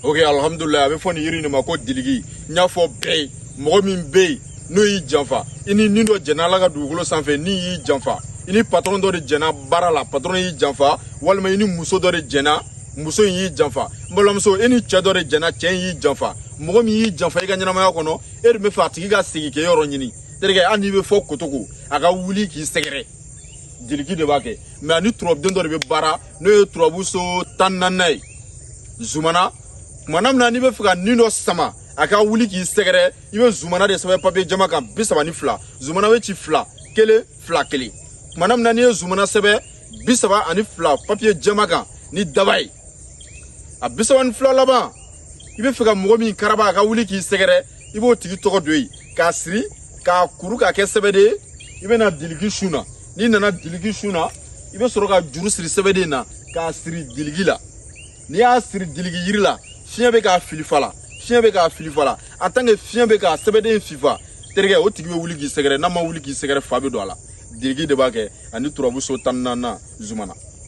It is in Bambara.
Ok, alhamdulilayi, a bɛ fɔ nin yiri nin ma ko diligi. N y'a fɔ bɛɛ ye, mɔgɔ min bɛ yen n'o y'i janfa, i ni nin dɔ jɛnna Ala ka dugukolo sanfɛ, ni y'i janfa, i ni patron dɔ de jɛnna baara la, patron y'i janfa, walima i ni muso dɔ de jɛnna, muso in y'i janfa, n balimamuso, e ni cɛ dɔ de jɛnna, cɛ in y'i janfa. Mɔgɔ min y'i janfa i ka ɲɛnamaya kɔnɔ, e de bɛ fɛ a tigi ka segin k'e yɔrɔ ɲini. Terikɛ, hali n'i bɛ fɔ kotoko, a ka wuli k'i sɛgɛrɛ, diligi de b'a kɛ. Mɛ ani turabuden dɔ de bɛ baara, n'o ye turabu so 14nan ye, zumana. Kumana min na n'i bɛ fɛ ka nin dɔ sama a ka wuli k'i sɛgɛrɛ, i bɛ zumana de sɛbɛn papiye jama kan 32. Zumana bɛ ci 2 1 2 1. Kumana min na n'i ye zumana sɛbɛn 32 papiye jama kan ni daba ye, a 32 laban, i bɛ fɛ ka mɔgɔ min karaba a ka wuli k'i sɛgɛrɛ, i b'o tigi tɔgɔ don yen k'a siri k'a kuru k'a kɛ sɛbɛden ye. I bɛ na diligi sun na. N'i nana diligi sun na, i bɛ sɔrɔ ka juru siri sɛbɛden na k'a siri diligi la. N'i y'a siri diligi yiri la, fiɲɛ bɛ k'a filifa la, fiɲɛ bɛ k'a filifa la. En tant que fiɲɛ bɛ k'a sɛbɛden fifa, terikɛ, o tigi bɛ wuli k'i sɛgɛrɛ. N'a ma wuli k'i sɛgɛrɛ, fa bɛ don a la. Diligi de b'a kɛ ani turabu so 14nan zumana.